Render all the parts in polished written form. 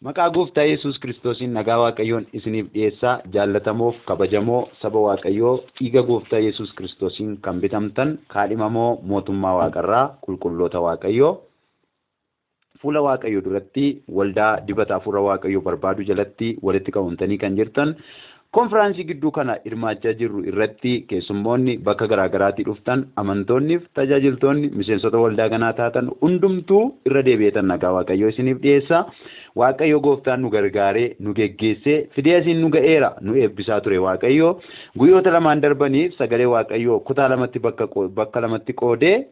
Maqaa Gooftaa Yesuus Kiristoosiin nagaa Waaqayyoon isiniif dhiyeessaa. Jaallatamoof kabajamoo saba Waaqayyoo, dhiiga Gooftaa Yesuus Kiristoosiin kan bitamtan, kaadhimamoo mootummaa Waaqarraa, qulqulloota Waaqayyoo, fuula Waaqayyoo duratti waldaa dibata hafuura Waaqayyoo barbaadu jalatti walitti qabamtanii kan jirtan, konfiraansii gidduu kana hirmaachaa jirru irratti keessummoonni bakka garaagaraatii dhuftan, amantoonniif tajaajiltoonni miseensota waldaa kanaa taatan hundumtuu, irra deebi'eetan nagaa Waaqayyoo isiniif dhiyeessa. Waaqayyo Gooftaan nu gargaaree, nu geggeessee, fidee asiin nu ga'eera. Nu eebbisaa ture Waaqayyo. Guyyoota lamaan darbaniif sagalee Waaqayyoo kutaa lamatti, bakka lamatti qoodee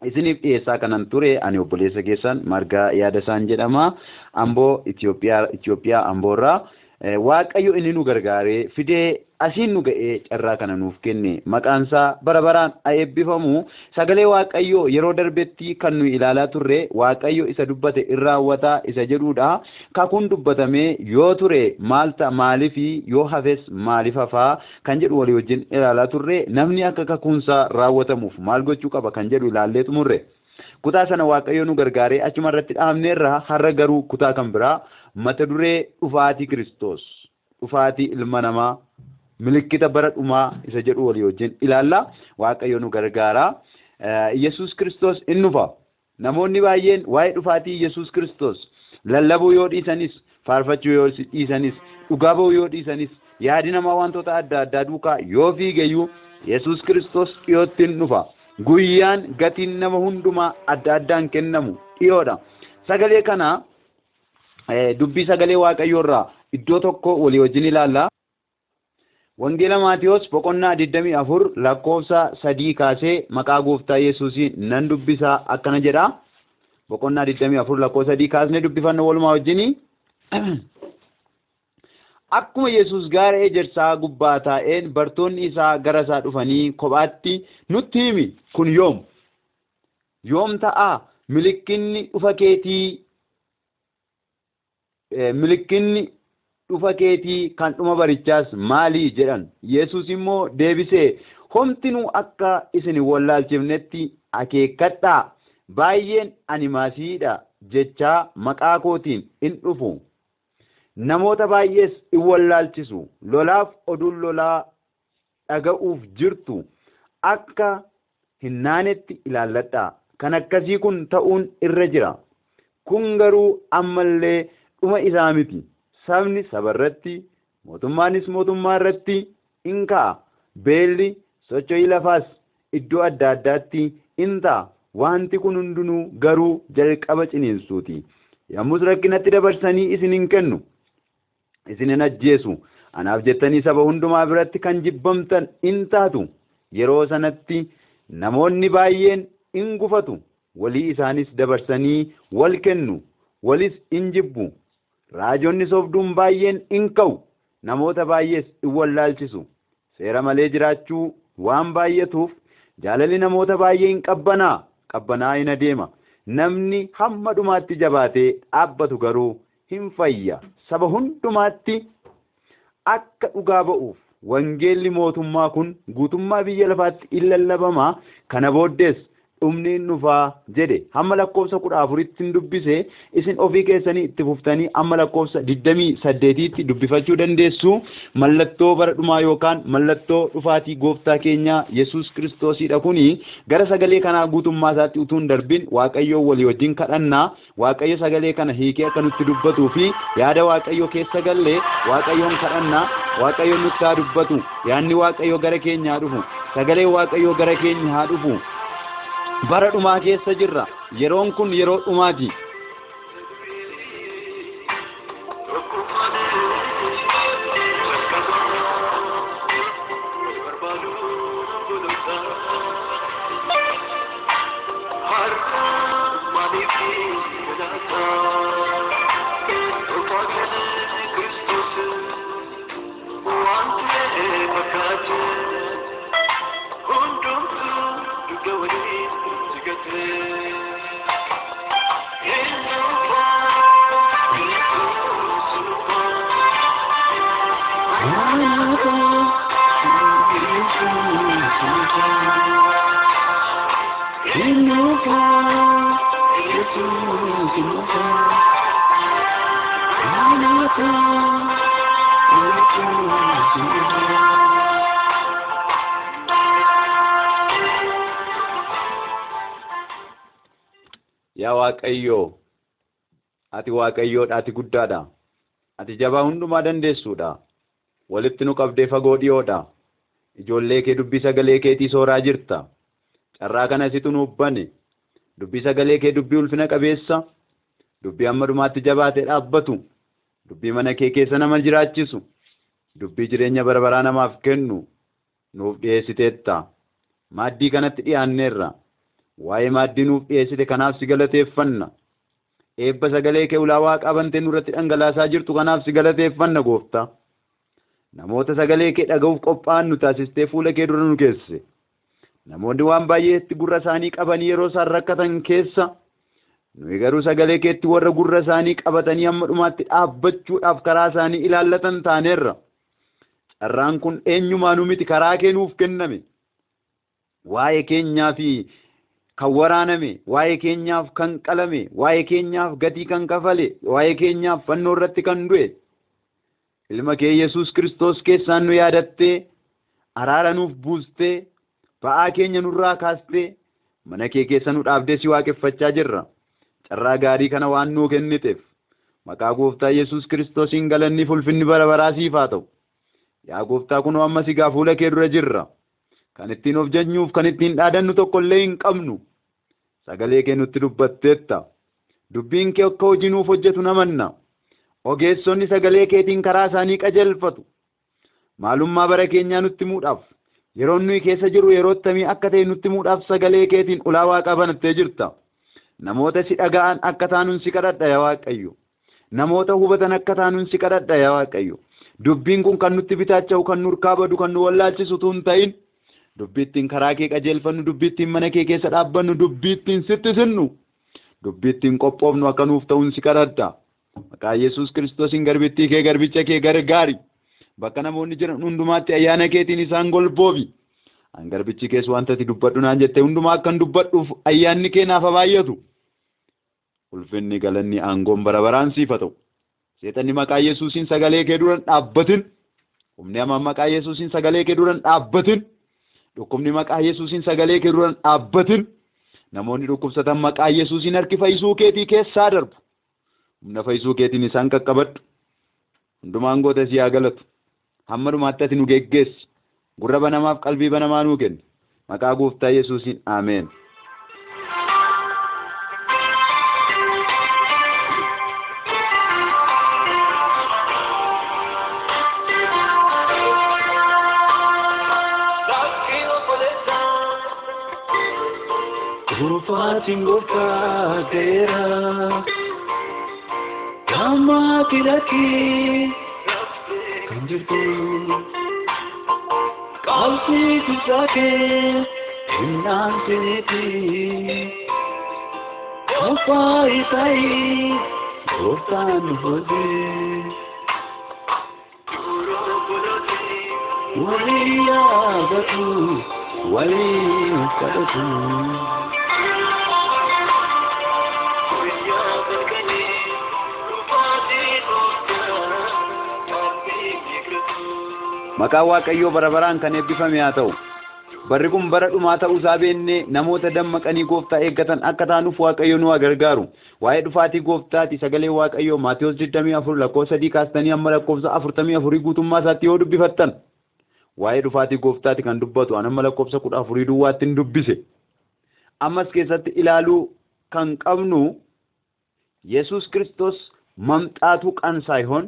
isiniif dhiyeessaa kanan ture ani obboleessa keessan Margaa Yaadasaan jedhama. Amboo Itoophiyaa, Itoophiyaa Amboorraa. Waaqayyo inni nu gargaaree fidee asiin nu ga'ee carraa kana nuuf kenne maqaansaa bara baraan haa eebbifamu. Sagalee Waaqayyoo yeroo darbetti kan nu ilaalaa turre Waaqayyo isa dubbate in raawwataa isa jedhudha. Kakuun dubbatamee yoo ture maal ta'a, maaliifi yoo hafes maaliif hafaa kan jedhu walii wajjin ilaalaa turre. Namni akka kakuunsaa raawwatamuuf maal gochuu qaba kan jedhu ilaallee xumurre. Kutaa sana Waaqayyo nu gargaaree achuma irratti dhaabneerra. Har'a garuu kutaa kan biraa, mata duree dhufaatii Kiristoos, dhufaatii ilma namaa, milikkita bara dhumaa isa jedhu walii wajjin ilaalla. Waaqayyo nu gargaara. Yesuus Kiristoos in dhufa. Namoonni baay'een waa'ee dhufaatii Yesuus Kiristoos lallabuu yoo dhiisanis, faarfachuu yoo dhiisanis, dhugaa ba'uu yoo dhiisanis, yaadi namaa wantoota adda addaa duukaa yoo fiigeyyuu, Yesuus Kiristoos dhiyootti in dhufa. Guyyaan gatiin nama hundumaa adda addaan kennamu dhiyoodha. Sagalee kana, dubbii sagalee Waaqayyoo irraa iddoo tokko walii wajjin ilaalla. Wangeela Maatiyos boqonnaa 24 lakkoofsa 3 kaasee maqaa Gooftaa Yesuusiin nan dubbisaa. Akkana jedha. Boqonnaa 24 lakkoofsa 3 kaasnee dubbifanna walumaa wajjini. Akkuma Yesuus gaara Ejersaa gubbaa taa'een, bartoonni isaa gara isaa dhufanii kophaatti, "Nutti himi, kun yoom? Yoom ta'a? Milikkinni dhufa keetii kan dhuma barichaas maali?" jedhan. Yesuus immoo deebisee, "Homtinuu akka isin hin wallaalchifnetti akeekkadhaa. Baay'een ani Masiidha jechaa maqaa kootiin in dhufu. Namoota baay'ees in wallaalchisu. Lolaaf oduun lolaa dhaga'uuf jirtu, akka hin naanetti ilaalladhaa. Kan akkasii kun ta'uun irra jira. Kun garuu ammallee dhuma isaa miti. Sabni saba irratti, mootummaanis mootummaa irratti in ka'a. Beelli, socho'ii lafaas iddoo adda addaatti in ta'a. Wanti kun hundinuu garuu jalqaba ciniinsuuti. Yommus rakkinatti dabarsanii isin hin kennu. Isin hin ajjeesu. Anaaf jettanii saba hundumaa biratti kan jibbamtan in taatu. Yeroo sanatti namoonni baay'een in gufatu. Walii isaanis dabarsanii wal kennu. Walis in jibbu. Raajonni sobduun baay'een in ka'u. Namoota baay'ees in wallaalchisu. Seera malee jiraachuu waan baay'atuuf jaalalli namoota baay'ee in qabbanaa. Qabbanaa in adeema. Namni hamma dhumaatti jabaatee dhaabbatu garuu hin fayya. Saba hundumaatti akka dhugaa ba'uuf wangeelli mootummaa kun guutummaa biyya lafaatti in lallabama. Kana booddees dhumni in dhufaa" jedhe. Hamma lakkoofsa 14tti hin dubbise. Isin ofii keessanii itti fuftanii hamma lakkoofsa 28tti dubbifachuu dandeessu. Mallattoo bara dhumaa yookaan mallattoo dhufaatii Gooftaa keenyaa Yesuus Kiristoosidha kuni. Gara sagalee kanaa guutummaa isaatti utuu hin darbin, Waaqayyoo walii wajjin kadhannaa. Waaqayyo sagalee kana hiikee akka nutti dubbatuu fi yaada Waaqayyoo keessa gallee Waaqayyoon kadhannaa. Waaqayyo nutti haa dubbatu. Yaadni Waaqayyoo gara keenya haa dhufu. Sagalee Waaqayyoo gara keenya haa dhufu. Bara dhumaa keessa jirra. Yeroon kun yeroo dhumaati. Hundumtuu dugda waliin jigatee. Yaa Waaqayyoo, ati Waaqayyoodha, ati guddaadha. Ati jabaa hundumaa dandeessuudha. Walitti nu qabdee fagoo dhiyoodha. Ijoollee kee dubbii sagalee keetii sooraa jirta. Carraa kana situ nuuf bane. Dubbii sagalee kee dubbii ulfina qabeessa. Dubbii hamma dhumaatti jabaatee dhaabbatu. Dubbii mana kee keessa nama jiraachisu. Dubbii jireenya bara baraa namaaf kennu nuuf dhiyeessiteetta. Maaddii kanatti dhiyaanneerra. Waa'ee maaddii nuuf dhiyeessite kanaaf si galateeffanna. Eebba sagalee kee ulaa waaqaa bantee nurratti dhangalaasaa jirtu kanaaf si galateeffanna gooftaa. Namoota sagalee kee dhaga'uuf qophaa'an nu taasistee fuula kee dura nu geesse. Namoonni waan baay'eetti gurra isaanii qabanii yeroo isaan rakkatan keessa nuyi garuu sagalee keetti warra gurra isaanii qabatanii hamma dhumaatti dhaabbachuudhaaf karaa isaanii ilaallatan taaneerra. Carraan kun eenyumaanuu miti karaa kee nuuf kenname. Waa'ee keenyaa fi kan waraaname, waa'ee keenyaaf kan qalame, waa'ee keenyaaf gatii kan kafale, waa'ee keenyaaf fannoo irratti kan du'e. Ilma kee Yesuus Kiristoos keessaan nu yaadattee, araara nuuf buustee, ba'aa keenya nurraa kaastee, mana kee keessa nu dhaabdee si waaqeffachaa jirra. Carraa gaarii kana waan nuu kenniteef maqaa gooftaa Yesuus Kiristoosiin galanni ulfinni bara baraa siif haa ta'u. Yaa gooftaa kunoo amma si gaa fuula kee dura jirra. Kan ittiin of jajnuuf kan ittiin dhaadannu tokko illee hin qabnu. Sagalee kee nutti dubbatteetta. Dubbiin kee akka hojii nuuf hojjetu namanna. Ogeessonni sagalee keetiin karaa isaanii qajeelfatu. Maalummaa bara keenyaa nutti himuudhaaf yeroon nuyi keessa jirru yeroo akkamii akka ta'e nutti himuudhaaf sagalee keetiin ulaa waaqaa banattee jirta. Namoota si dhaga'an akka taanuun si kadhadha yaa Waaqayyo. Namoota hubatan akka taanuun si kadhadha yaa Waaqayyo. Dubbiin kun kan nutti bitaacha'u, kan nu harkaa badu, kan nu wallaalchisu utuu hin ta'in dubbii ittiin karaa kee qajeelfannu, dubbii ittiin mana kee keessa dhaabbannu, dubbii ittiin sitti sinnu, dubbii ittiin qophoofnu akka nuuf ta'uun si kadhadha. Maqaa Yesuus Kiristoosiin garbittii kee garbicha kee gargaari. Bakka namoonni jiran hundumaatti ayyaana keetiin isaan golboobi. An garbichi kees wanta ati dubbadhu naan jette hundumaa akkan dubbadhuuf ayyaanni kee naaf haa baay'atu. Ulfinni galanni aangoon bara baraan siif haa ta'u. Seexanni maqaa Yesuusiin sagalee kee dura hin dhaabbatin. Humni hamaan maqaa Yesuusiin sagalee kee dura hin dhaabbatin. Dhukkubni maqaa Yesuusiin sagalee kee dura hin dhaabbatin. Namoonni dhukkubsatan maqaa Yesuusiin harki fayyisuu keetii keessaa darbu. Humna fayyisuu keetiin isaan qaqqabadhu. Hundumaan goota si haa galatu. Hamma dhumaatti ati nu geggeessi. Gurra banamaaf qalbii banamaa nuu kenni. Maqaa gooftaa Yesuusiin Ameen. Dhufaatiin gooftaa ga'eera. Gammaati lakkii kan jirtu. Qabsiisu saakee hinnaan sineeti. Qophaa'ii ta'ii gooftaan nu hojii. Walii yaadatu walii kadhatu. Maqaan Waaqayyoo bara baraan kan eebbifame haa ta'u. Barri kun bara dhumaa ta'uu isaa beennee namoota dammaqanii gooftaa eeggatan akka taanuuf Waaqayyo nu haa gargaaru. Waa'ee dhufaatii gooftaati sagalee Waaqayyoo Maatewos 24 lakkoofsa 3 kaastanii hamma lakkoofsa 44 guutummaa isaatti yoo dubbifattan waa'ee dhufaatii gooftaati kan dubbatu an amma lakkoofsa 14 duwwaatti hin dubbise. Ammas keessatti ilaaluu kan qabnu Yesuus Kiristoos መምጣቱ ቀን ሳይሆን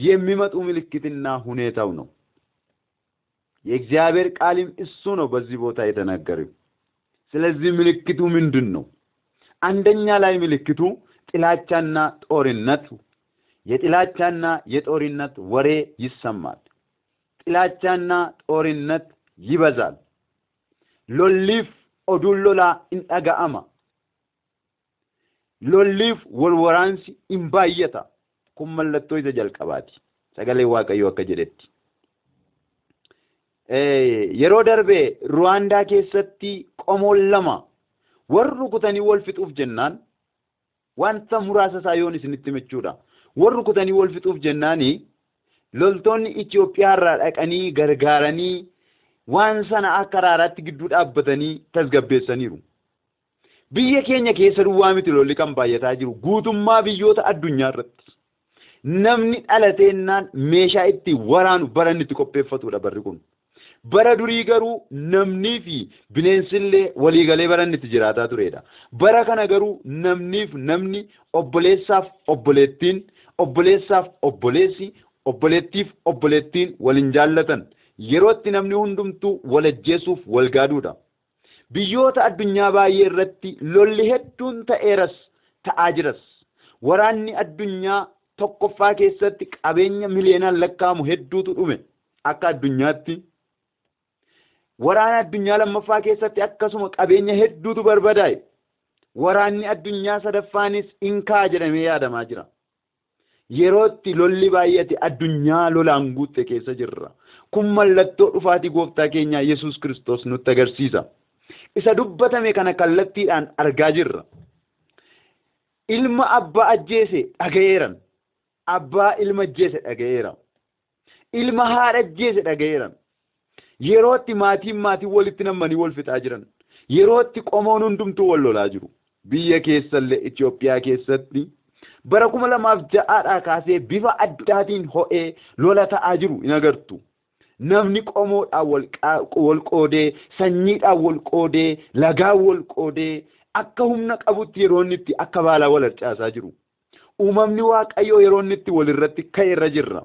የሚመጡ ምልክትና ሁኔታው ነው። የእግዚአብሔር ቃልም እሱ ነው በዚህ ቦታ የተናገረው። ስለዚህ ምልክቱ ምንድን ነው? አንደኛ ላይ ምልክቱ ጥላቻና ጦርነት፣ የጥላቻና የጦርነት ወሬ ይሰማል። ጥላቻና ጦርነት ይበዛል። Lolliif oduun lolaa in dhaga'ama. Lolliif walwaraansi in baay'ata. Kun mallattoo isa jalqabaati. Sagalee Waaqayyoo akka jedhetti. Yeroo darbe Ruwaandaa keessatti qomoon lama warri rukutanii wal fixuuf jennaan wanta muraasa isaa yoon isinitti himachuudha. Warri rukutanii wal fixuuf jennaani loltoonni Itoophiyaa irraa dhaqanii gargaaranii waan sana akka araaraatti gidduu dhaabbatanii tasgabbeessaniiru. Biyya keenya keessa duwwaa miti lolli kan baay'ataa jiru guutummaa biyyoota addunyaa irratti. Namni dhalateennaan meeshaa itti waraanu bara inni itti qopheeffatudha barri kun. Bara durii garuu namnii fi bineensillee waliigalee bara inni itti jiraataa turedha. Bara kana garuu namniif namni, obboleessaaf obboleettiin, obboleessaaf obboleessi, obboleettiif obboleettiin waliin jaallatan. Yeroo itti namni hundumtuu wal ajjeesuuf wal gaaduudha. Biyyoota addunyaa baay'ee irratti lolli hedduun ta'eeras ta'aa jiras. Waraanni addunyaa tokkoffaa keessatti qabeenya miliyoonaan lakkaa'amu hedduutu dhume akka addunyaatti. Waraana addunyaa lammaffaa keessatti akkasuma qabeenya hedduutu barbadaa'e. Waraanni addunyaa sadaffaanis in ka'a jedhamee yaadamaa jira. Yeroo itti lolli baay'ate addunyaa lolaan guutte keessa jirra. Kun mallattoo dhufaatii gooftaa keenyaa Yesuus Kiristoos nutti agarsiisa. Isa dubbatame kana kallattiidhaan argaa jirra. Ilma abbaa ajjeese dhaga'eeran. Abbaa ilma ajjeese dhaga'eera. Ilma haadha ajjeese dhaga'eeran. Yeroo itti maatiin maatiin walitti nammanii wal fixaa jiran. Yeroo itti qomoon hundumtuu wal lolaa jiru. Biyya keessallee Itoophiyaa keessatti bara 2006 kaasee bifa addaatiin ho'ee lola ta'aa jiru hin agartu. Namni qomoodhaan wal qoodee, sanyiidhaan wal qoodee, lagaan wal qoodee akka humna qabutti yeroo inni itti akka baalaa wal harcaasaa jiru. Uumamni Waaqayyoo yeroo inni itti walirratti ka'e irra jirra.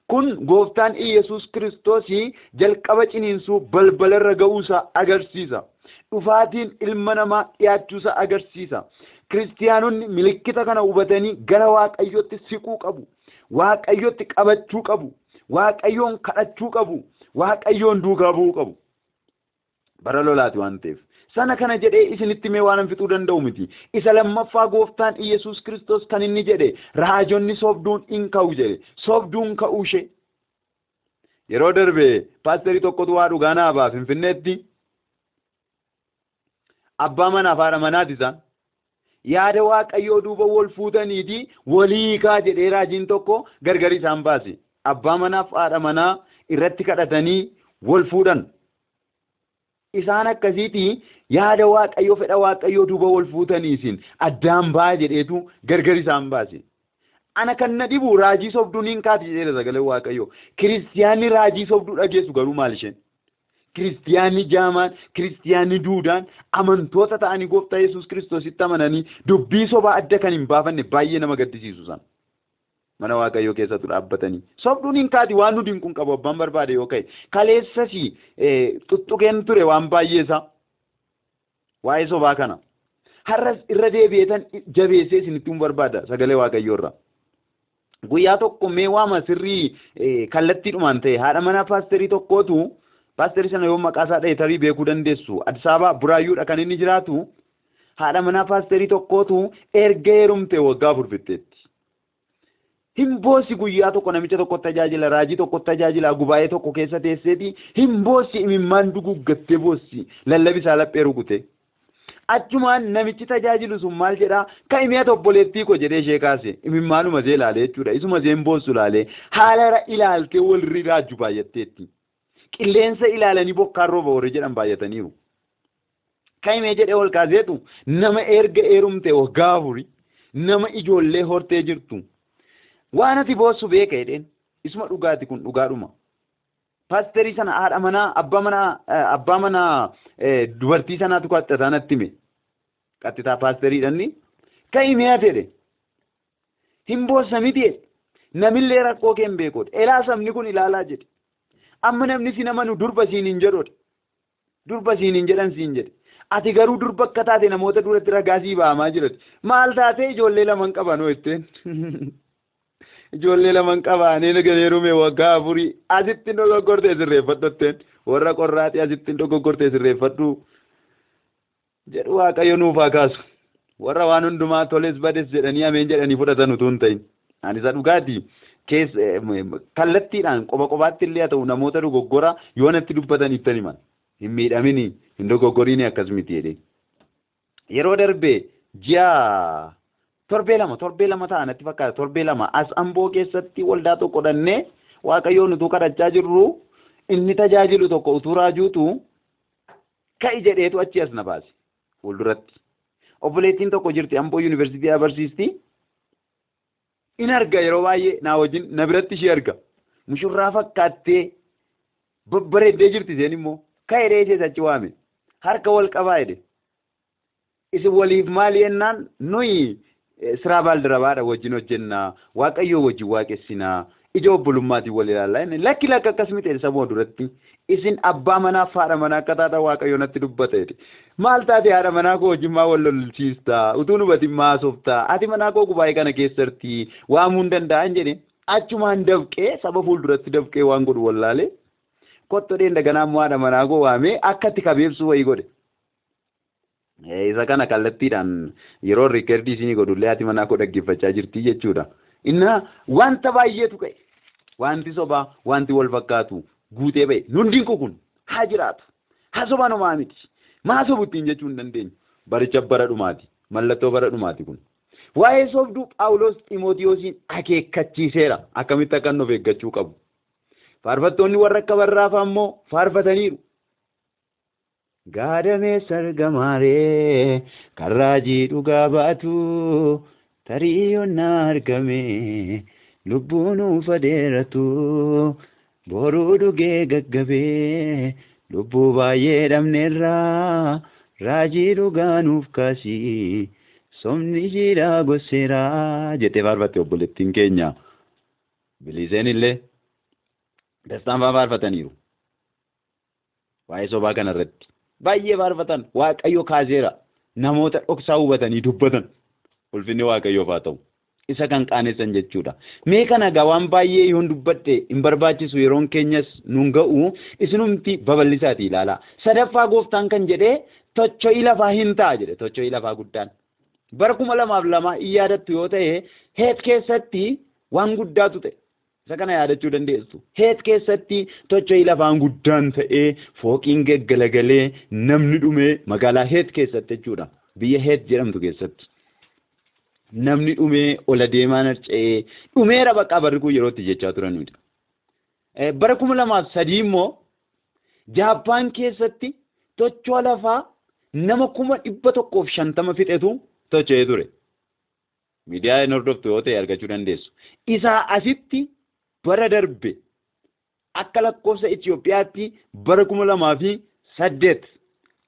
Kun gooftaan Iyyasuus Kiristoosii jalqaba ciniinsuu balbalarra ga'uusaa agarsiisa. Dhufaatiin ilma namaa dhiyaachuusaa agarsiisa. Kiristiyaanonni milikkita kana hubatanii gara Waaqayyootti siquu qabu. Waaqayyootti qabachuu qabu. Waaqayyoon kadhachuu qabu. Waaqayyoon duukaa bu'uu qabu. Bara lolaati waan ta'eef. Sana kana jedhee isinitti mee waan fixuu danda'u miti. Isa lammaffaa gooftaan Iyyasuus Kiristoos kan inni jedhe raajonni sobduun in ka'u jedhe. Sobduun ka'uu ishee. Yeroo darbe paasterii tokkotu waa dhugaa naa ba'a Finfinneetti. Abbaa manaaf haadha manaati isaan. Yaada Waaqayyoo duuba wal fuutaniiti walii kaa jedhee raajiin tokko gargar isaan baase. Abbaa manaaf haadha manaa irratti kadhatanii wal fuudhan. Isaan akkasiiti yaada Waaqayyoo fedha Waaqayyoo duuba wal fuutanii isin addaan baa jedheetu gargar isaan baase. Ana kan na dhibu raajii sobduun hin kaati jedheera sagalee Waaqayyoo. Kiristiyaanni raajii sobduu dhageessu garuu maal isheen? Kiristiyaanni jaamaan, kiristiyaanni duudaan amantoota ta'anii gooftaa Yesuus Kiristoositti amananii dubbii sobaa adda kan hin baafanne baay'ee nama gaddisiisu isaan. Mana Waaqayyoo keessattu dhaabbatanii. Sobduun hin kaati waan nu dinquun qabu abbaan barbaade yoo ka'e. Kaleessas tuttuqeen ture waan baay'ee isaa. Waa'ee sobaa kana. Har'as irra deebi'eetan jabeessee isinitti hin barbaada sagalee Waaqayyoo irraa. Guyyaa tokko mee waama sirrii kallattiidhumaan ta'e haadha manaa paasterii tokkootu paasterii sana yoo maqaa isaa dha'e tarii beekuu dandeessu. Addis Ababaa Buraayyuudha kan inni jiraatu. Haadha manaa paasterii tokkootu erga heerumte waggaa 4 fixxeetti. Hin boossi guyyaa tokko namicha tokkotti tajaajila, raajii tokkotti tajaajila, gubaa'ee tokko keessa teesseeti hin boossi imimmaan duguggattee boossi lallabisaa laphee rukute. Achumaan namichi tajaajilu sun maal jedhaa ka'i mi'a obboleettii koo jedhee ishee kaase imimmaanuma ishee ilaalee jechuudha. Isuma isheen boossu ilaalee haala ilaaltee walirri raajju baay'atteetti. Qilleensa ilaalanii bokkaan rooba warri jedhan baay'ataniiru. Ka'i mee jedhee ol kaaseetu nama erga heerumte waggaa 4 nama ijoollee hortee jirtu. Waan ati boossu beeka jedheen isuma dhugaati kun dhugaadhuma. Paasterii sana haadha manaa abbaa manaa dubartii sanaatu qaxxataa natti hime. Qaxxitaa paasteriidhaan ka'i mi'a jedhe. Hin boossa miti jedhe. Namillee rakkoo kee hin beekudha. Elaa sabni kun ilaalaa jedhe. Amma namni si namanu durba siin hin jedhudha. Durba siin hin jedhan siin jedhe. Ati garuu durba akka taate namoota duratti ragaa sii ba'amaa jirati. Maal taatee ijoollee laman qabanoo jetteen. Ijoollee laman qabaanee heerume waggaa 4 asitti dogoggortee sirreeffadhu warra qorraatii asitti dogoggortee sirreeffadhu jedhu Waaqayyo nuuf haa kaasu. Warra waan hundumaa toles bades jedhanii ameen jedhanii fudhatan utuu hin ta'in. Ani isa dhugaati kallattiidhaan qoba qobaatti illee haa ta'u namoota dogoggora yoo natti dubbatan ittan himan. Hin miidhamini hin dogoggoriini akkas miti jedhee. Yeroo darbe ji'a torbee lama ta'a natti fakkaata torbee 2 as Amboo keessatti waldaa tokko dhannee Waaqayyoon utuu kadhachaa jirru inni tajaajilu tokko utuu raajuutu ka'i jedheetu achi as na baase fuulduratti. Obboleettiin tokko jirti Amboo Yuunivarsiitii agarsiisti. In arga yeroo baay'ee naa wajjin na biratti ishee arga. Mushurraa fakkaattee babbareeddee jirti isheen immoo ka'ee ishees achi waame. Harka wal qabaa jedhe. Isin waliif maali jennaan nuyi siraa baaldarabaadha wajjin hojjennaa waaqayyoo wajjin waaqessinaa ija obbolummaatiin wal ilaallaa inni lakki lakka akkas miti saboo duratti isin abbaa manaa fi haadha manaa akka taatan waaqayyoo natti dubbata jedhe. Maal taate haadha manaa koo wajjin maa wal lolchiistaa utuu nu batin maa haasoftaa ati manaa koo gubaa'ee kana keessatti waamuu hin danda'an jedhe achumaan dafqee saba fuulduratti dafqee waan godhu wallaalee kottodheen daganaa immoo haadha manaa koo waamee akka itti kabeebsu wayii godhe. Isa kana kallattiidhaan yeroo riikardii isinii godhullee haati manaa koo dhaggeeffachaa jirti jechuudha. Inna wanta baay'eetu ka'e. Wanti sobaa wanti wal fakkaatu guutee ba'e. Hundiin kun haa jiraatu. Haa sobaan homaa miti. Maa sobu ittiin jechuu hin dandeenyu. Baricha bara dhumaati. Mallattoo bara dhumaati kun. Waa'ee sobduu Phaawulos Ximootiyoosiin akeekkachiiseera. Akkamitti akka inni of eeggachuu qabu. Faarfattoonni warra akka barraafaa immoo faarfataniiru. Gaadamee sargamaaree kan raajii dhugaa baatu tarii yoonnaa argame lubbuun ufadeeratu boruu dhugee gaggabee lubbuu baay'ee dhabneerraa raajii dhugaa nuuf kaasii somni jiidhaa goseeraa jettee faarfatte obboleettiin keenya. Biliseen illee dastaan faa faarfataniiru. Waa'ee sobaa kanarratti. Baay'ee faarfatan waaqayyo kaaseera namoota dhoksaa hubatanii dubbatan ulfinni waaqayyoof haa ta'u isa kan qaanessan jechuudha. Mee kana egaa waan baay'ee yoon dubbadhe hin barbaachisu yeroon keenyas nuun ga'u isinumti babal'isaatii ilaalaa. Sadaffaa gooftaan kan jedhee tocho'ii lafaa hin ta'a jedhe tocho'ii lafaa guddaan. Bara 2002 in yaadattu yoo ta'e Heet keessatti waan guddaatu ta'e. Isa kana yaadachuu dandeessu. Heet keessatti tocho'ii lafaan guddaan ta'ee fooqiin geggalagalee namni dhumee magaalaa Heet keessatti jechuudha. Biyya Heet jedhamtu keessatti. Namni dhumee ola deemaan harca'ee dhumeera bakka barri kun yerootti jechaa turanidha. Bara 2003 immoo Jaappaan keessatti tocho'a lafaa nama 150,000 fixetu tocho'ee ture. Miidiyaa hin hordoftu yoo ta'e argachuu dandeessu. Isaa asitti bara darbe akka lakkoofsa Itoophiyaatti bara 2008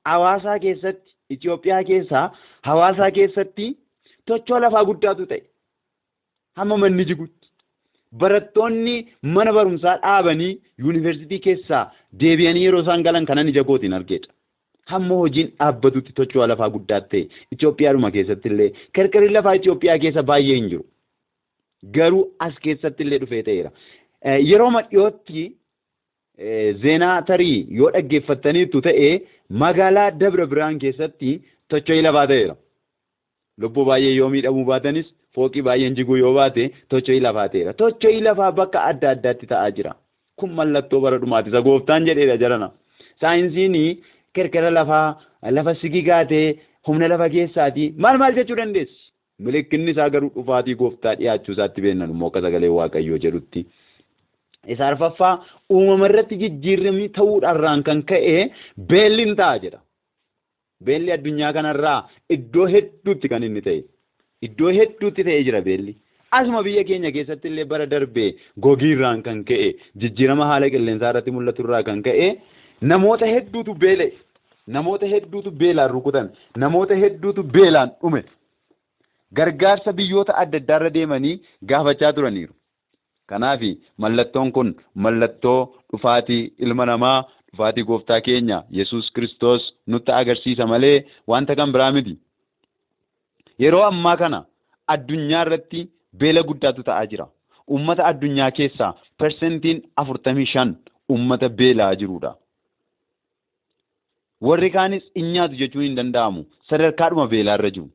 hawaasaa keessatti Itoophiyaa keessaa hawaasaa keessatti tocho'a lafaa guddaatu ta'e. Hamma manni jigutti barattoonni mana barumsaa dhaabanii yuunivarsiitii keessaa deebi'anii yeroo isaan galan kanan ija kootiin argeedha. Hamma hojiin dhaabbatutti tocho'a lafaa guddaa ta'e Itoophiyaadhuma keessatti illee kirkirri lafaa Itoophiyaa keessa baay'ee hin jiru. Garuu as keessatti illee dhufee ta'eera. Yeroo dhiyootti zeenaa tarii yoo dhaggeeffattaniittu ta'e magaalaa Dabra Birhaan keessatti tocho'ii lafaa ta'eera. Lubbuu baay'ee yoo miidhamuu baatanis fooqii baay'een jiguu yoo baate tocho'ii lafaa ta'eera. Tocho'ii lafaa bakka adda addaatti ta'aa jira. Kun mallattoo bara dhumaati. Isa gooftaan jedheedha jarana. Saayinsiin kirkira lafaa lafa sigigaatee humna lafa keessaati maal maal jechuu dandeessi. Milikkinni isaa garuu dhufaatii gooftaa dhiyaachuu isaatti beeknan immoo akka sagalee waaqayyoo jedhutti. Isa arfaffaa uumama irratti jijjiiramni ta'uudhaarraan kan ka'e beelli hin ta'a jedha. Beelli addunyaa kanarraa iddoo hedduutti kan inni ta'e. Iddoo hedduutti ta'ee jira beelli. Asuma biyya keenya keessatti illee bara darbee gogiirraan kan ka'e jijjiirama haala qilleensaa irratti mul'aturraa kan ka'e namoota hedduutu beela'e. Namoota hedduutu beelaan rukutame. Namoota hedduutu beelaan dhume. Gargaarsa biyyoota adda addaarra deemanii gaafachaa turaniiru. Kanaaf mallattoon kun mallattoo dhufaatii ilma namaa dhufaatii gooftaa keenya Yesuus Kiristoos nutti agarsiisa malee wanta kan biraa miti. Yeroo ammaa kana addunyaa irratti beela guddaatu ta'aa jira. Uummata addunyaa keessaa 45% uummata beelaa jirudha. Warri kaanis hin nyaatu jechuun hin danda'amu. Sadarkaadhuma beelaarra jiru.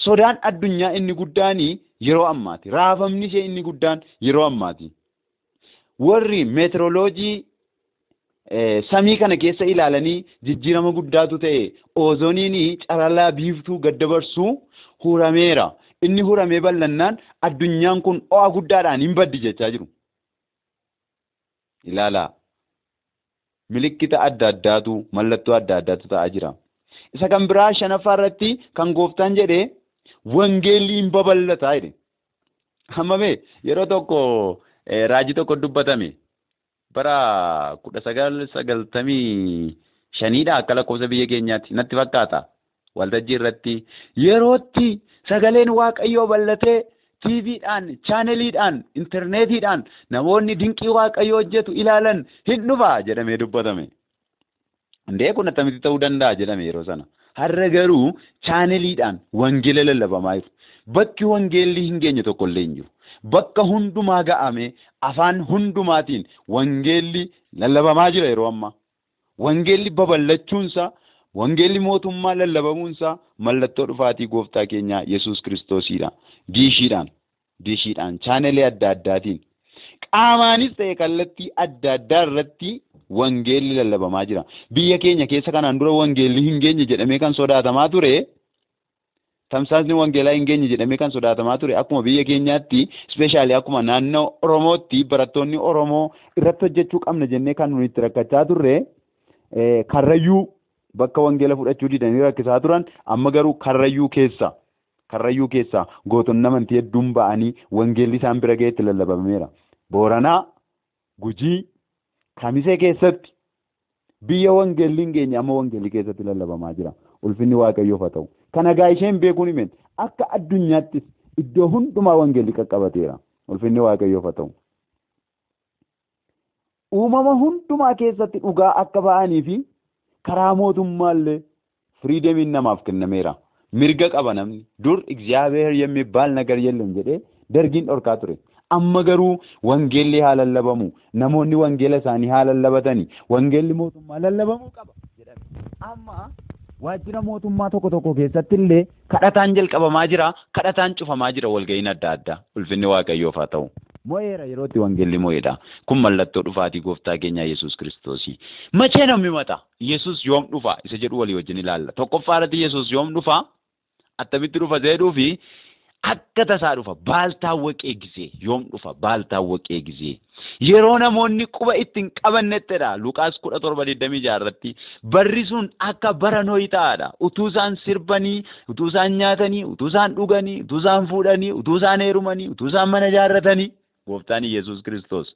Sodaan addunyaa inni guddaan yeroo ammaati. Raafamni ishee inni guddaan yeroo ammaati. Warri meetirooloojii samii kana keessa ilaalanii jijjiirama guddaatu ta'e oozooniin carallaa biiftuu gad dabarsuu hurameera. Inni huramee bal'annaan addunyaan kun ho'a guddaadhaan hin baddi jechaa jiru. Ilaalaa. Milikkita adda addaatu mallattoo adda addaatu ta'aa jira. Isa kan biraa shanaffaa irratti kan gooftaan jedhe wangeelli hin babal'ata jedhe. Hammamee yeroo tokko raajii tokko dubbatame bara 1995dha akka lakkoofsa biyya keenyaatti natti fakkaata. Waltajjii irratti yerootti sagaleen Waaqayyoo bal'atee TVdhaan, chaaneliidhaan, intarneetiidhaan namoonni dinqii Waaqayyoo hojjetu ilaalan hin dhufa jedhamee dubbatame. Indee kun akkamitti ta'uu danda'a jedhame yeroo sana. Har'a garuu chaaneliidhaan wangeela lallabamaa jiru. Bakki wangeelli hin geenye tokko illee hin jiru. Bakka hundumaa ga'ame afaan hundumaatiin wangeelli lallabamaa jira yeroo ammaa. Wangeelli babal'achuunsaa, wangeelli mootummaa lallabamuunsaa mallattoo dhufaatii gooftaa keenyaa Yesuus Kiristoosiidha. Diishiidhaan, chaanelee adda addaatiin qaamaanis ta'e kallattii adda addaa irratti wangeelli lallabamaa jira. Biyya keenya keessa kanaan dura wangeelli hin geenye jedhamee kan sodaatamaa ture, tamsaasni wangeelaa hin geenye jedhamee kan sodaatamaa ture, akkuma biyya keenyaatti ispeeshaalii akkuma naannoo Oromootti barattoonni Oromoo irratti hojjechuu qabna jennee kan nuyi itti rakkachaa turre, Karrayyuu bakka wangeela fudhachuu didanii rakkisaa turan, amma garuu Karrayyuu keessa gootonni amantii hedduun ba'anii wangeelli isaan bira ga'eetti lallabameera. Booranaa, Gujii, Kamisee keessatti biyya wangeelli hin geenye amma wangeelli keessatti lallabamaa jira. Ulfinni Waaqayyoof haa ta'u. Kana gaa isheen beekuun himeen akka addunyaattis iddoo hundumaa wangeelli qaqqabateera. Ulfinni Waaqayyoof haa ta'u. Uumama hundumaa keessatti dhugaa akka ba'anii fi karaa mootummaallee firiidemiin namaaf kennameera. Mirga qaba namni. Dur እግዚአብሔር የሚባል ነገር የለም jedhee dargiin dhorkaa ture. Amma garuu wangeelli haa lallabamu, namoonni wangeela isaanii haa lallabatanii, wangeelli mootummaa lallabamuu qaba jedhame. Amma waajjira mootummaa tokko tokko keessatti illee kadhataan jalqabamaa jira, kadhataan cufamaa jira walga'iin adda addaa. Ulfinni Waaqayyoof haa ta'u. Mo'eera yeroo itti wangeelli mo'eedha. Kun mallattoo dhufaatii gooftaa keenyaa Yesuus Kiristoosii. መቼ ነው የሚመጣ? Yesuus yoom dhufa? Isa jedhu walii wajjin ilaalla. Tokkoffaa irratti Yesuus yoom dhufa? Attamitti dhufa jedhuu fi akka tasaa dhufa. ባልታወቀ ጊዜ yoom dhufa? ባልታወቀ ጊዜ yeroo namoonni quba ittiin qabannettidha. Luqaas 17:26 irratti barri sun akka bara Nohi ta'aadha. Utuu isaan sirbanii, utuu isaan nyaatanii, utuu isaan dhuganii, utuu isaan fuudhanii, utuu isaan heerumanii, utuu isaan mana ijaarratanii gooftaan Yesuus Kiristoos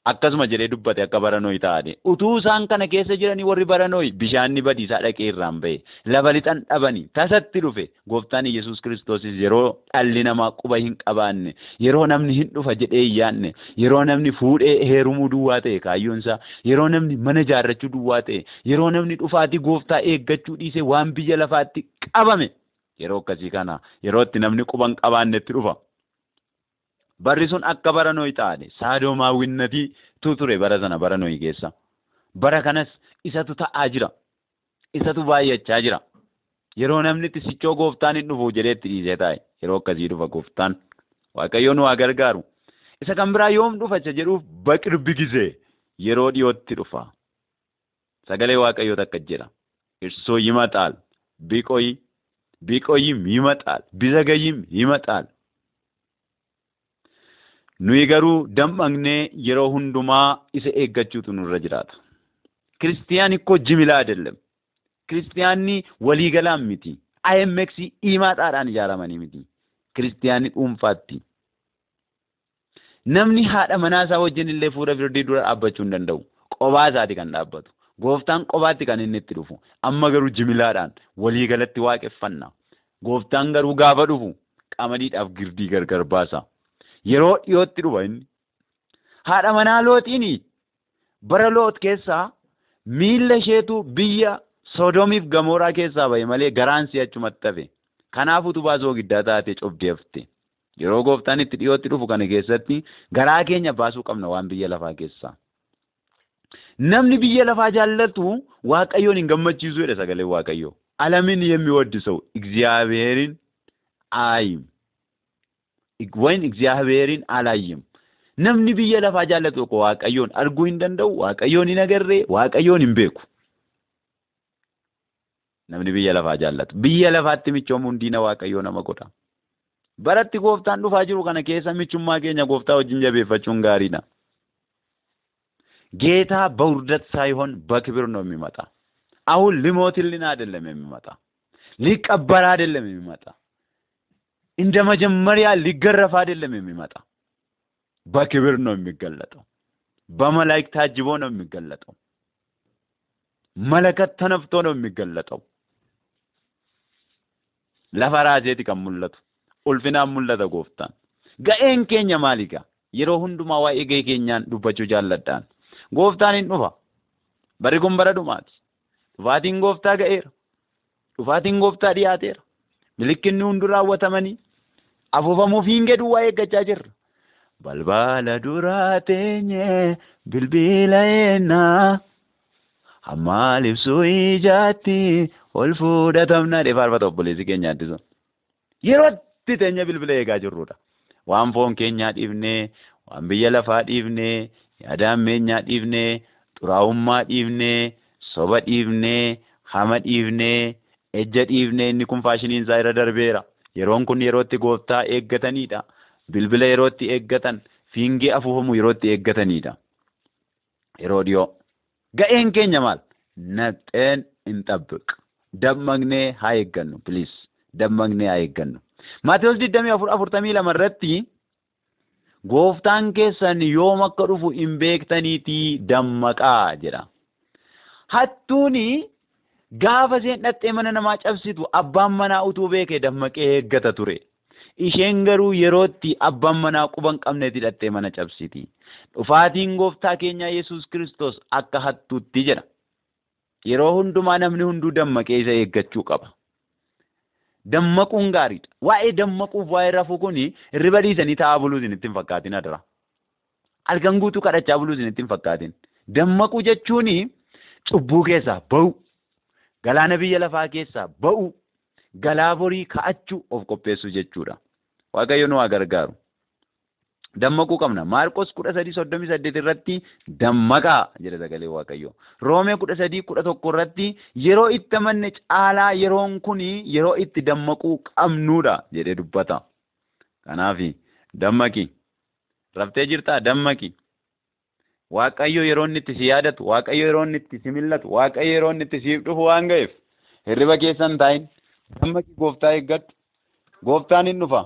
akkasuma jedhee dubbate akka bara Nohi ta'aadhe. Utuu isaan kana keessa jiranii warri bara Nohi bishaanni badiisaa dhaqee irraan ba'e. Lafa lixan dhabanii tasatti dhufe. Gooftaan Yesuus Kiristoosis yeroo dhalli namaa quba hin qabaanne, yeroo namni hin dhufa jedhee hin yaadne, yeroo namni fuudhee heerumuu duwwaa ta'e kaayyoonsaa, yeroo namni mana ijaarrachuu duwwaa ta'e, yeroo namni dhufaatii gooftaa eeggachuu dhiisee waan biyya lafaatti qabame, yeroo akkasii kana yeroo itti namni quba hin qabaannetti dhufa. Barri sun akka bara Nohi ta'aadhe. Saadomaawwinnatiitu ture bara sana bara Nohi keessa. Bara kanas isatu ta'aa jira. Isatu baay'achaa jira. Yeroo namni itti sichoo gooftaan hin dhufu jedhee itti dhiisee taa'e. Yeroo akkasii dhufa gooftaan. Waaqayyo nu haa gargaaru. Isa kan biraa yoom dhufa isa jedhuuf baqirbi gisee yeroo dhiyootti dhufa. Sagalee Waaqayyoo takka jedha. Irsoo ይመጣል ቢቆይ ቢቆይም ይመጣል ቢዘገይም ይመጣል። Nuyi garuu dammaqnee yeroo hundumaa isa eeggachuutu nurra jiraata. Kiristiyaanni ikkoo jimilaa አይደለም. Kiristiyaanni waliigalaan miti. IMX imaadhaadhaan ijaaramanii miti. Kiristiyaanni dhuunfaatti. Namni haadha manaa isaa wajjin illee fuula firdii dura dhaabbachuu hin danda'u. Qobaa isaati kan dhaabbatu. Gooftaan qobaatti kan inni itti dhufu. Amma garuu jimilaadhaan waliigalatti waaqeffanna. Gooftaan garuu gaafa dhufu qamadiidhaaf girdii gargar baasa. Yeroo dhiyootti dhufa inni. Haadha manaa Looxiin bara Loox keessaa miilla isheetu biyya Sodoomiif Gamooraa keessaa ba'e malee garaan si'achumatti achumatti hafe. Kanaaf utubaa soogiddaa taatee cobdee hafte. Yeroo gooftaan itti dhiyootti dhufu kana keessatti garaa keenya baasuu qabna waan biyya lafaa keessaa. Namni biyya lafaa jaallatu Waaqayyoon hin gammachiisu jedha sagaleen Waaqayyoo. ዓለምን የሚወድ ሰው እግዚአብሔርን አይም ወይም እግዚአብሔርን አላየም። Namni biyya lafaa jaallatu tokko Waaqayyoon arguu hin danda'u, Waaqayyoon hin agarree, Waaqayyoon hin beeku. Namni biyya lafaa jaallatu biyya lafaatti michoomuun diina Waaqayyoo nama godha. Baratti gooftaan dhufaa jiru kana keessa michummaa keenya gooftaa wajjin jabeeffachuun gaariidha. ጌታ በውርደት ሳይሆን በክብር ነው የሚመጣ። አሁን ሊሞትልን አይደለም የሚመጣ፣ ሊቀበር አይደለም የሚመጣ፣ እንደ መጀመሪያ ሊገረፍ አይደለም የሚመጣ። በክብር ነው የሚገለጠው። በመላእክት ታጅቦ ነው የሚገለጠው። መለከት ተነፍቶ ነው የሚገለጠው። Lafa raaseeti kan mul'atu. Ulfinaan mul'ata gooftaan. Ga'een keenya maali gaa? Yeroo hundumaa waa'ee ga'ee keenyaan dubbachuu jaalladhaan. Gooftaan hin dhufa. Barri kun bara dhumaati. Dhufaatiin gooftaa ga'eera. Dhufaatiin gooftaa dhiyaateera. Milikkinni hundi raawwatamanii afuufamuuf hin gedhu waa eeggachaa jirra. Balbala duraa teenyee bilbila eennaa hamma libsuu ijaatti ol fudhatamna jedhee faarfata obboleessi keenya addisuun. Yerootti teenya bilbila eegaa jirrudha. Waan foon keenyaa dhiifnee, waan biyya lafaa dhiifnee, yaada ammeenyaa dhiifnee, xuraa'ummaa dhiifnee, soba dhiifnee, hama dhiifnee, ejja dhiifnee inni kun faashiniin isaa irra darbeera. Yeroon kun yerootti gooftaa eeggatanidha. Bilbila yerootti eeggatan, fiingee afuufamu yerootti eeggatanidha. Yeroo dhiyoo. Ga'een keenya maal? Naqxeen hin xabbiq. Dammaqnee haa eeggannu, please. Dammaqnee haa eeggannu. Maatewos 24:42 irratti gooftaan keessan yoom akka dhufu hin beektaniitii dammaqaa jedha. Hattuuni gaafa isheen dhattee mana namaa cabsitu abbaan manaa utuu beekee dammaqee eeggata ture. Isheen garuu yerootti abbaan manaa quba hin qabnetti dhattee mana cabsiti. Dhufaatiin gooftaa keenyaa Yesuus Kiristoos akka hattuutti jedha. Yeroo hundumaa namni hunduu dammaqee isa eeggachuu qaba. Dammaquun gaariidha. Waa'ee dammaquuf waa'ee rafuu kuni hirriba dhiisanii taa'aa buluu isinitti hin fakkaatin adara. Halkan guutuu kadhachaa buluu isinitti hin fakkaatin. Dammaquu jechuun cubbuu keessaa ba'u, galaana biyya lafaa keessaa ba'u, galaa borii ka'achuu of qopheessuu jechuudha. Waaqayyo nu haa gargaaru. Dammaquu qabna. Maarqos 13:38 irratti dammaqaa jedha sagalee Waaqayyoo. Roomee 13:11 irratti yeroo itti amanne caalaa yeroon kuni yeroo itti dammaquu qabnudha jedhee dubbata. Kanaaf dammaqi. Raftee jirtaa dammaqi. Waaqayyo yeroo inni itti si yaadatu, Waaqayyo yeroo inni itti si mil'atu, Waaqayyo yeroo inni itti siif dhufu waan ga'eef hirriba keessa hin taa'in. Dammaqi gooftaa eeggadhu. Gooftaan hin dhufa.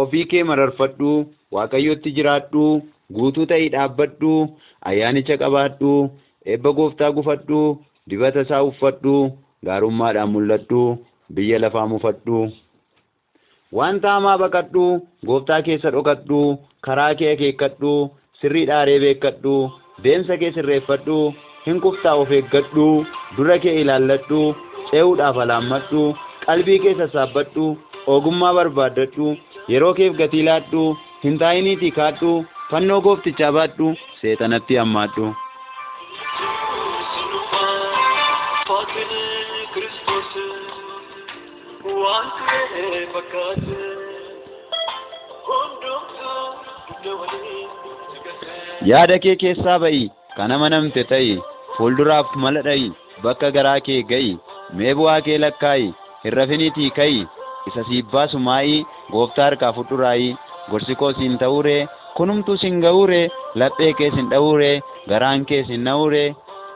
Ofii kee mararfadhu, Waaqayyotti jiraadhu, guutuu ta'ii dhaabbadhu, ayyaanicha qabaadhu, eebba gooftaa gufadhu, dibata isaa uffadhu, gaarummaadhaan mul'adhu, biyya lafaa mufadhu. Wanta hamaa baqadhu, gooftaa keessa dhokadhu, karaa kee akeekkadhu, sirrii dhaaree beekkadhu, deemsa kee sirreeffadhu, hin kuftaa of eeggadhu, dura kee ilaalladhu, ce'uudhaaf alaammadhu, qalbii kee sassaabbadhu, ogummaa barbaaddadhu, yeroo keef gatii laadhu, hin taa'iniitii kaadhu, fannoo gooftichaa baadhu, seexanatti hammaadhu. Yaada kee keessaa ba'i, kan amanamte ta'i, fuulduraaf mala dha'i, bakka garaa kee ga'i, mee bu'aa kee lakkaa'i, hin rafiniitii ka'i, isa siif baasu maa'i, gooftaa harkaa fudhuraa'i, gorsi koo siin ta'uuree, kunumtuu siin ga'uuree, laphee kee siin dha'uuree, garaan kee siin na'uuree,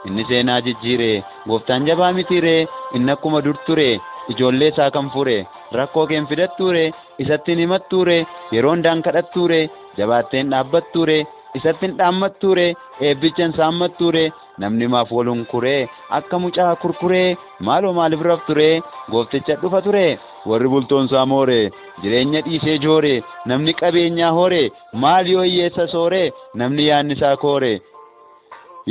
inni seenaa jijjiiree, gooftaan jabaa mitiiree, inni akkuma dur ture, ijoollee isaa kan fure, rakkoo kee hin fidattuuree, isatti hin himattuuree, yeroo hundaan kadhattuuree, jabaatteen hin dhaabbattuuree, isatti hin dhaammattuuree, eebbicha hin saammattuuree, namni maaf waluun kuree, akka mucaa kurkuree, maaloo maaliif rafturee, goofticha dhufa ture, warri bultoon isaa mooree, jireenya dhiisee jooree, namni qabeenyaa horee, maal yoo hiyyeessa sooree, namni yaadni isaa kooree,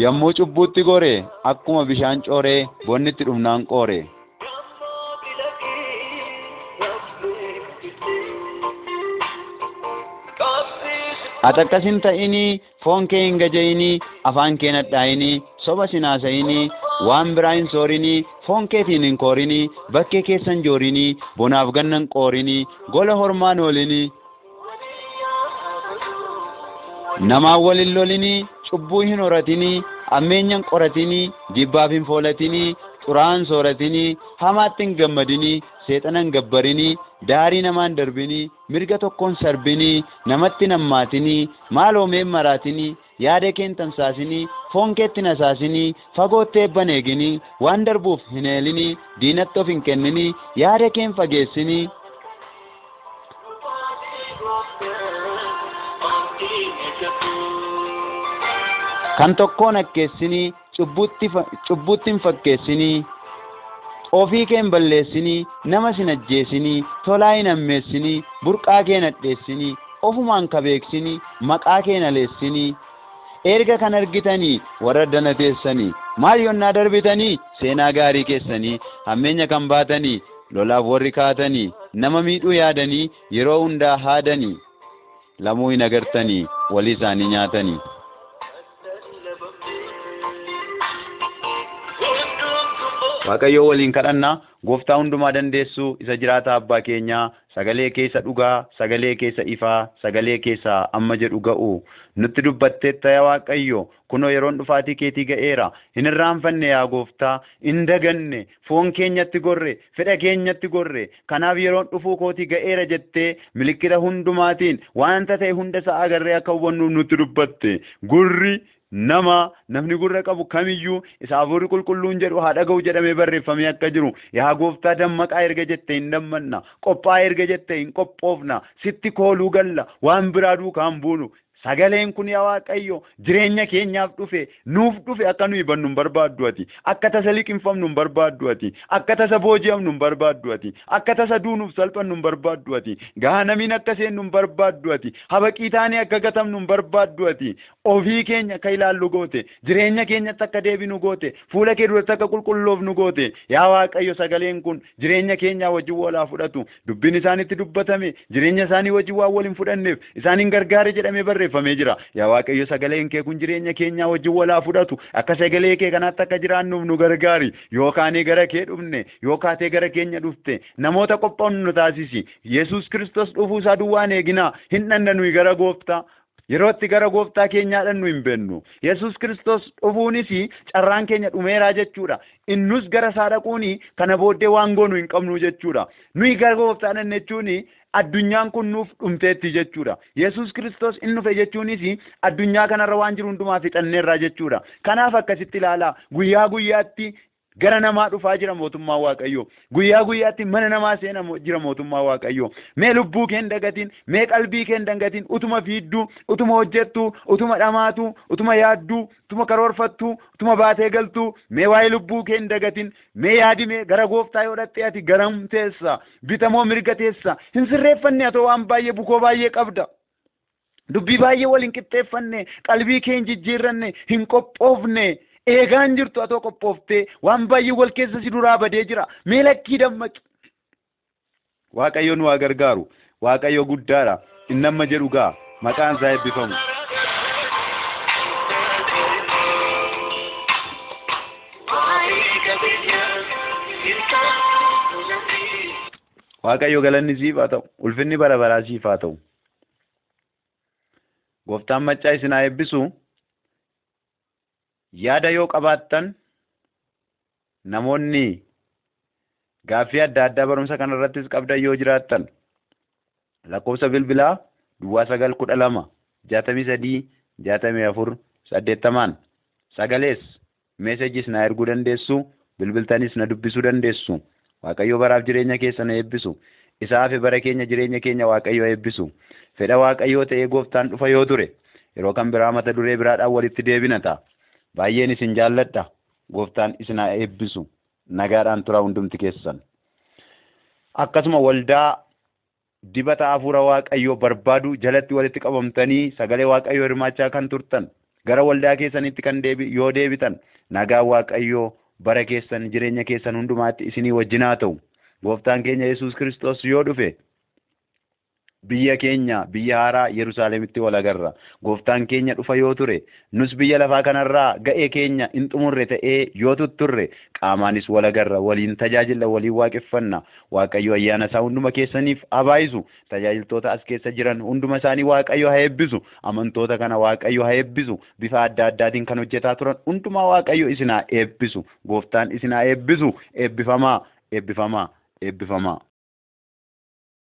yommuu cubbuutti goree, akkuma bishaan cooree, bonnitti dhumnaan qooree. Ati akkas hin ta'inii, foon kee hin gaja'inii, afaan kee hin hadhaa'inii, soba sin haasa'inii, waan biraa hin soorinii, foon keetiin hin koorinii, bakkee keessa hin joorinii, bonaaf ganna hin qoorinii, gola hormaan oolinii. Namaan wal hin lolinii, cubbuu hin horatinii, hammeenya hin qoratinii, jibbaaf hin foolatinii, xuraa'aa hin sooratinii, hamaatti hin gammadinii, seexana hin gabbarinii, daarii namaa hin darbinii, mirga tokkoon sarbinii, namatti hin hammaatinii, maaloo mee hin maraatinii, yaada kee hin tamsaasinii, foon keetti hin hasaasinii, fagootti eebba hin eeginii, waan darbuuf hin eelinii, diinatti of hin kenninii, yaada kee hin fageessinii. Kan tokkoon akkeessinii, cubbuutti hin fakkeessinii, ofii kee hin balleessinii, nama sin ajjeesinii, tolaa hin hammeessinii, burqaa kee hin hadheessinii, ofumaan kabeeksinii, maqaa kee hin aleessinii. Erga kan argitanii warra dana teessanii, maal yonnaa darbitanii seenaa gaarii keessanii, hammeenya kan baatanii, lolaaf warri kaatanii, nama miidhuu yaadanii, yeroo hundaa haadanii, lamuu hin agartanii, walii isaanii nyaatanii. Waaqayyoo waliin kadhannaa, gooftaa hundumaa dandeessu, isa jiraata abbaa keenyaa, sagalee keessa dhugaa, sagalee keessa ifaa, sagalee keessa amma jedhu ga'u. Nutti dubbatteetta yaa Waaqayyo, kunoo yeroon dhufaatii keetii ga'eera. Hin irraanfanne yaa gooftaa, hin daganne, foon keenyatti gorre, fedha keenyatti gorre. Kanaaf yeroon dhufuu kootii ga'eera jettee milikkita hundumaatiin wanta ta'e hunda isaa agarree akka hubannuuf nutti dubbatte. Gurri nama namni gurra qabu kamiyyuu isa hafuurri qulqulluun jedhu haa dhaga'u jedhamee barreeffamee akka jiru, yaa gooftaa dammaqaa erga jette hin dammanna, qophaa'aa erga jette hin qophoofna, sitti kooluu galla, waan biraa duukaa hin buunu. Sagaleen kun yaa Waaqayyo jireenya keenyaaf dhufe, nuuf dhufe, akka nuyi bannu hin barbaaddu ati, akka tasa liqinfamnu hin barbaaddu ati, akka tasa booji'amnu hin barbaaddu ati, akka tasa duunuuf salphannu hin barbaaddu ati, gahanamiin akka seennu hin barbaaddu ati, habaqii taanee akka gatamnu hin barbaaddu ati. Ofii keenya akka ilaallu goote, jireenya keenyatti akka deebinu goote, fuula kee duratti akka qulqulloofnu goote. Yaa Waaqayyo sagaleen kun jireenya keenyaa wajjin walaa fudhatu, dubbiin isaanitti dubbatame jireenya isaanii wajjin waan wal hin fudhanneef isaan hin gargaare jedhamee barreeffame. barreeffamee jira. Yaa Waaqayyo, sagaleen kee kun jireenya keenyaa wajjin walaa fudhatu. Akka sagalee kee kanaatti akka jiraannuuf nu gargaari. Yookaan gara kee dhufne, yookaatee gara keenya dhufte, namoota qophaa'u nu taasisi. Yesuus Kiristoos dhufuu isaa duwwaan eeginaa. Hin dhanna nuyi gara gooftaa. Yeroo itti gara gooftaa keenyaa dhannu hin beennu. Yesuus Kiristoos dhufuunis carraan keenya dhumeeraa jechuudha. Innus gara isaa dhaquuni kana booddee waan goonu hin qabnu jechuudha. Nuyi gara gooftaa dhanne jechuun addunyaan kun nuuf dhumteetti jechuudha. Yesuus Kiristoos inni dhufe jechuunis addunyaa kanarra waan jiru hundumaa fixanneerraa jechuudha. Kanaaf akkasitti ilaalaa, guyyaa guyyaatti gara namaa dhufaa jira mootummaa Waaqayyoo. Guyyaa guyyaatti mana namaa seena jira mootummaa Waaqayyoo. Mee lubbuu kee hin dagatin, mee qalbii kee hin dagatin, utuma fiidduu, utuma hojjettu, utuma dhamaatu, utuma yaadduu, utuma karoorfattu, utuma baatee galtu, mee waa'ee lubbuu kee hin dagatin, mee yaadime gara gooftaa yoo dhatte ati garam teessa, bitamoo mirga teessa, hin sirreeffanne atoo waan baay'ee bukoo baay'ee qabda. Dubbii baay'ee wal hin qixxeeffanne, qalbii kee hin jijjiirranne, hin qophoofne. Eegaan jirtu atoo qophooftee waan baay'ee wal keessa si duraa badee jira. Mee lakkii dammaqi. Waaqayyo nu haa gargaaru. Waaqayyo guddaadha. Inni amma jedhu gaa maqaan isaa eebbifamu. Waaqayyo galanni siif haa ta'u. Ulfinni bara baraa siif haa ta'u. Gooftaan maccaa isin haa eebbisu. Yaada yoo qabaattan namoonni gaaffii adda addaa barumsa kanarrattis qabdan yoo jiraattan lakkoofsa bilbilaa 0912 63 64 80 sagalees meesejis na erguu dandeessu, bilbiltanis na dubbisuu dandeessu. Waaqayyo baraaf jireenya keessa na eebbisu. Isaa fi bara keenya jireenya keenya Waaqayyo eebbisu. Fedha Waaqayyoo ta'ee gooftaan dhufa yoo ture yeroo kan biraa mata duree biraadhaan walitti deebina ta'a. Baay'een isin jaalladha. Gooftaan isin haa eebbisu. Nagaadhaan turaa hundumti keessan. Akkasuma waldaa dibata hafuura Waaqayyoo barbaadu jalatti walitti qabamtanii sagalee Waaqayyoo hirmaachaa kan turtan gara waldaa keessanitti kan yoo deebitan nagaa Waaqayyoo bara keessan jireenya keessan hundumaatti isinii wajjin haa ta'u. Gooftaan keenya Yesuus Kiristoos yoo dhufe biyya keenya biyya haaraa Yerusaalemitti wal agarra. Gooftaan keenya dhufa yoo ture nus biyya lafaa kanarraa ga'ee keenya hin xumurre ta'ee yoo tutturre qaamaanis wal agarra, waliin tajaajilla, waliin waaqeffanna. Waaqayyo ayyaana isaa hunduma keessaniif haa baay'isu. Tajaajiltoota as keessa jiran hunduma isaanii Waaqayyo haa eebbisu. Amantoota kana Waaqayyo haa eebbisu. Bifa adda addaatiin kan hojjetaa turan hundumaa Waaqayyo isin haa eebbisu. Gooftaan isin haa eebbisu. Eebbifamaa, eebbifamaa, eebbifamaa.